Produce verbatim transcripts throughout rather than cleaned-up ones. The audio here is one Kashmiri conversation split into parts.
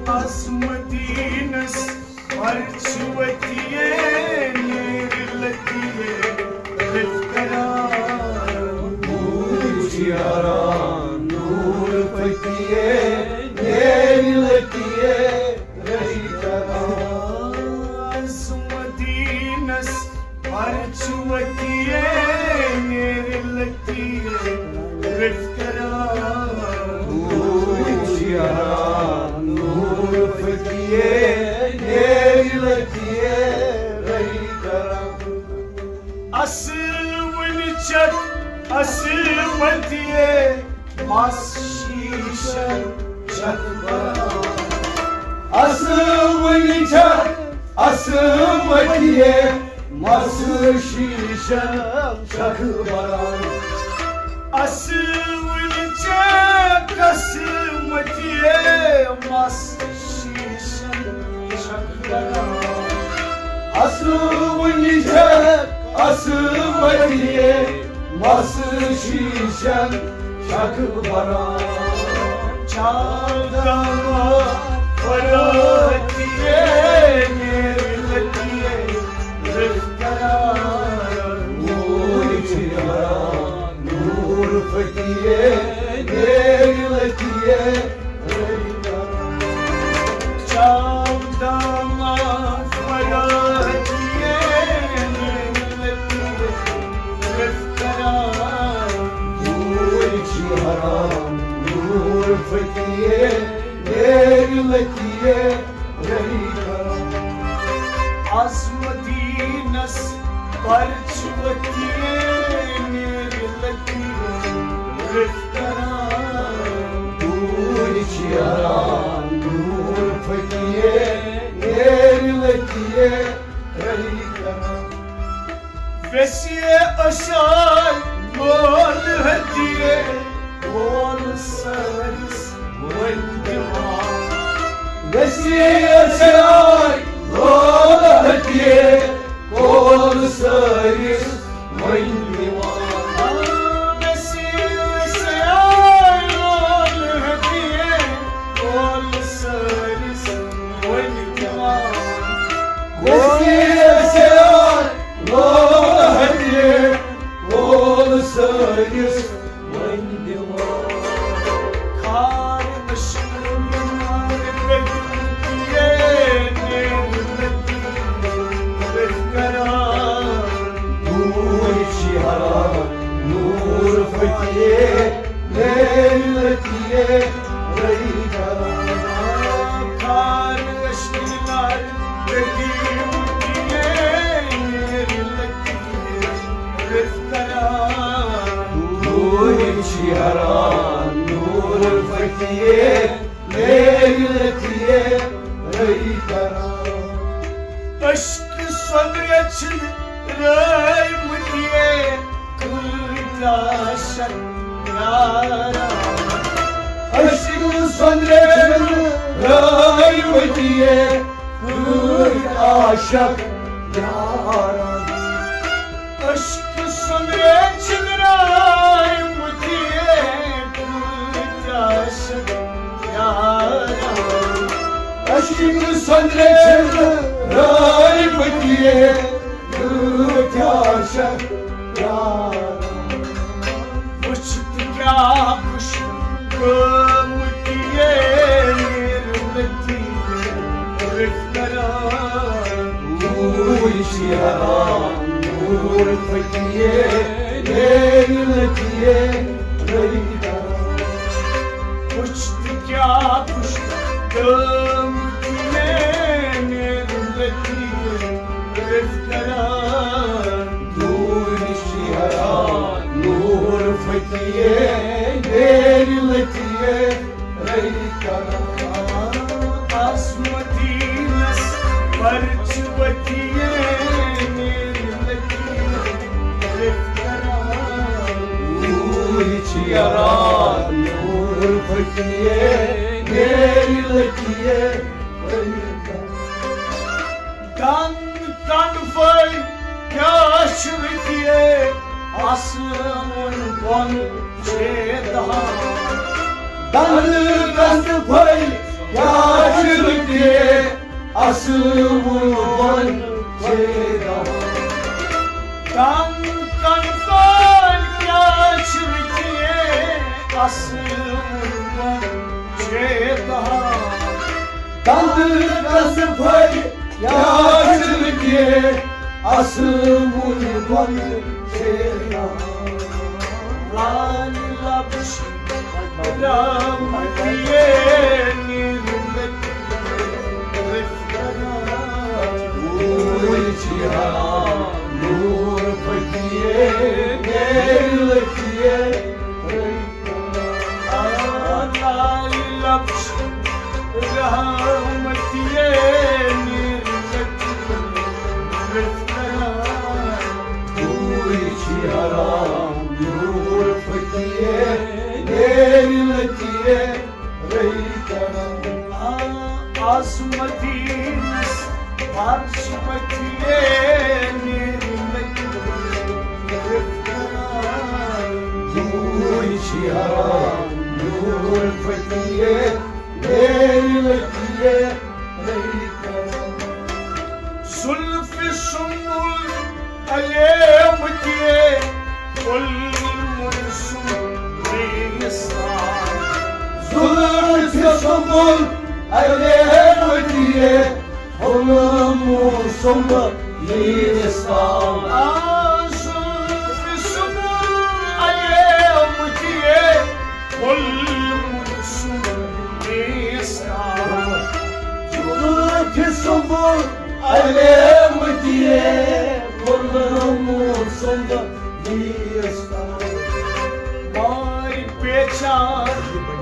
عظمدینس پرچوتیے نیرلتیے رفترا۔ نور چیارا نور فتیے نیرلتیے رفترا۔ عظمدینس پرچوتیے نیرلتیے رفترا۔ نور چیارا نور فتیے نیرلتیے رفترا۔ اصل ونچت اصل متیے مس شیشن چک بران۔ اصل ونچت اصل متیے مس شیشن چک بران۔ اصل ونچت اصل متیے مس شیشن چک بران۔ اصل ونچت اصل متیے مس شیشن چک بران۔ چاودان فراتیے نیرلتیے رفترا۔ نور چیارا نور فتیے نیرلتیے رفترا۔ چاودان فراتیے نیرلتیے رفترا۔ نور چیارا نور فتیے نیرلتیے رفترا۔ عظمدینس پرچوتیے نیرلتیے رفترا۔ نور چیارا نور فتیے نیرلتیے رفترا۔ ویسیے اشار مول ہدیے کول سٲرِس وۄنۍ دِوان۔ ویسیے اشار مول ہدیے کول سٲرِس وۄنۍ دِوان۔ ویسیے اشار مول ہدیے کول سٲرِس وۄنۍ دِوان۔ ویسیے اشار مول ہدیے کول سٲرِس وۄنۍ دِوان۔ خار عشق مار بدیے نیرلتیے رفترا۔ نور چیارا نور فتیے نیرلتیے رفترا۔ خار عشق مار بدیے نیرلتیے رفترا۔ نور چیارا نور فتیے نیرلتیے رفترا۔ عشق سۄندرِ چھِنہٕ رٲوۍ مٕتۍ کۭتۍ عاشق یارا۔ عشق سۄندرِ چھِنہٕ رٲوۍ مٕتۍ کۭتۍ عاشق یارا۔ عشق سۄندرِ چھِنہٕ رٲوۍ مٕتۍ کۭتۍ عاشق یارا۔ عشق سۄندرِ چھِنہٕ رٲوۍ مٕتۍ کۭتۍ عاشق یارا۔ وٕچھ تہٕ کیٛاہ وٕچھ قۭمتی نیرلتیے رفترا۔ نور چیارا نور فتیے نیرلتیے رفترا۔ وٕچھ تہٕ کیٛاہ وٕچھ قۭمتی نیرلتیے رفترا۔ نور چیارا نور فتیے نیرلتیے رفترا۔ عظمدینس پرچوتیے نیرلتیے رفترا۔ نور چیارا نور فتیے نیرلتیے رفترا۔ دن کنفے کیٛاہ چھِ رٔتیے آسمٲنۍ بۄن چھے دہان۔ تنہٕ کس پھٔلۍ کیٛاہ چھِ رٕتہِ اصل وُلبل چھے دوا۔ تن کن پھٔلۍ کیٛاہ چھِ رٕتہِ اصل وُلبل چھے دوا۔ تنہٕ کس پھٔلۍ کیٛاہ چھِ رٕتہِ اصل وُلبل چھے دوا۔ رانہِ لبش رحمتیے نیر لطیفے رفتنا۔ اوے چھی حرام نور فتیے نیر لطیفے رفتنا۔ لال لبش رحمتیے نیر لطیفے رفتنا۔ اوے چھی حرام نور فتیے نیر لطیفے رفتنا۔ آ، آز مدینس پرچ پتیے نیر لطیفے رفتنا۔ اوے چھی حرام نور فتیے نیر لطیفے رفتنا۔ زلف سنبل علیمتیے، گل ملسم نیستان۔ زلف سنبل علیمتیے، گل ملسم نیستان۔ آ، زلف سنبل علیمتیے، گل ملسم نیستان۔ زلف سنبل علیمتیے، گل ملسم نیستان۔ مارِ پیچان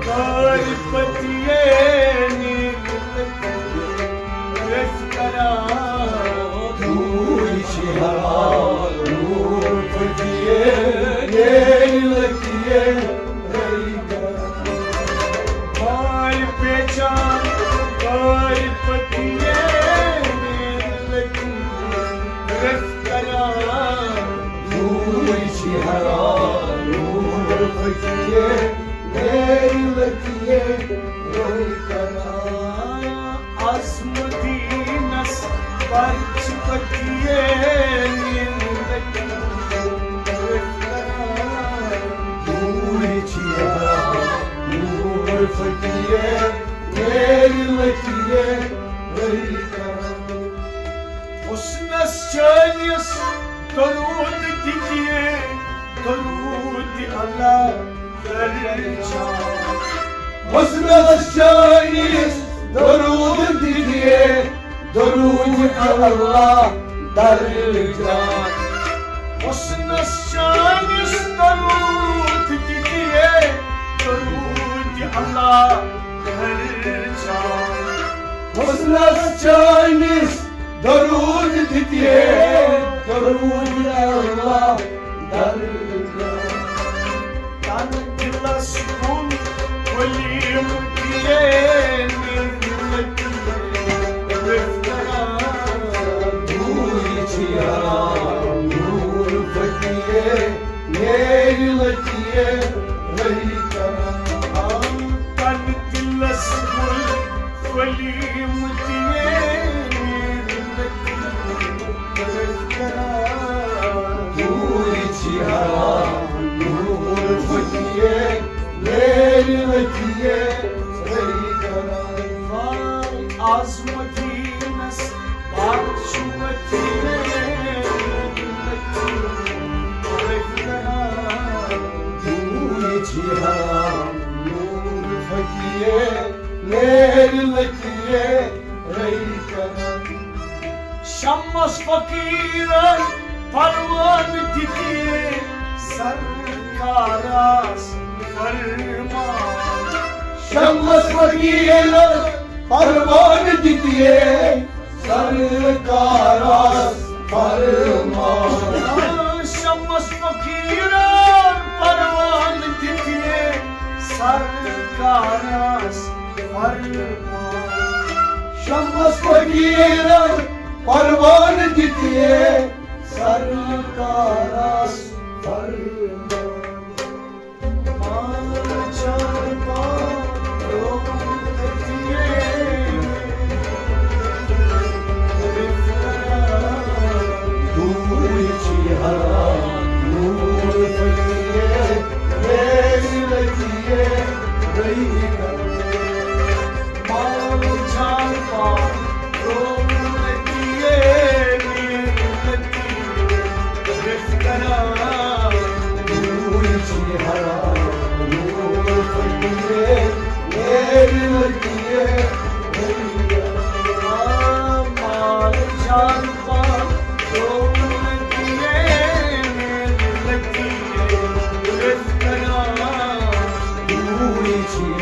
کارِ پتیے نیر لطیفے رفتنا۔ اوے چھی حرام نور فتیے نیر لطیفے رفتنا۔ مارِ پیچان کارِ پتیے نیر لطیفے رفتنا۔ اوے چھی حرام نور فتیے نیر لطیفے رفتنا۔ آز مدینس پرچ پتیے نیر لطیفے رفتنا۔ اوے چھی حرام نور فتیے نیر لطیفے رفتنا۔ حسنس چٲنِس درود دِتیے، درود اللہ درجان۔ حسنس چٲنِس درود دِتیے، درود اللہ درجان۔ حسنس چٲنِس درود دِتیے، درود اللہ درجان۔ حسنس چٲنِس درود دِتیے، درود اللہ درجان۔ تن دلس کُن ولیم دیے نیر لطیفے رفتنا۔ اوے چھی حرام نور فتیے نیر لطیفے رفتنا۔ تن دلس کُن ولیم دیے نیر لطیفے رفتنا۔ اوے چھی حرام نور فتیے نیر لطیفے رفتنا۔ آز مدینس پرچ پتیے نیر لطیفے رفتنا۔ اوے چھی حرام نور فتیے نیر لطیفے رفتنا۔ شمس فقیرن پروان دِتیے سرکارس فرمان۔ شمس فقیرن پروان دِتیے سرکارس فرمان۔ شمس فقیرن پروان دِتیے سرکارس فرمان۔ شمس فقیرن پروان دِتیے سرکارس فرمان۔ پانچر پانچر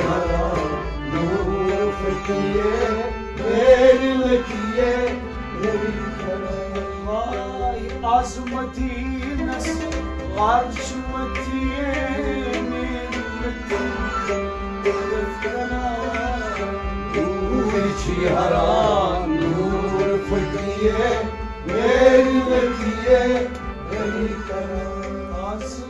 نور پھٹیے، میری لگیے، میری کرم۔ واے، از مدینس پرچ ؤتھیے، میری لگیے، میری کرم۔ نور چھی حرام، نور پھٹیے، میری لگیے، میری کرم۔ از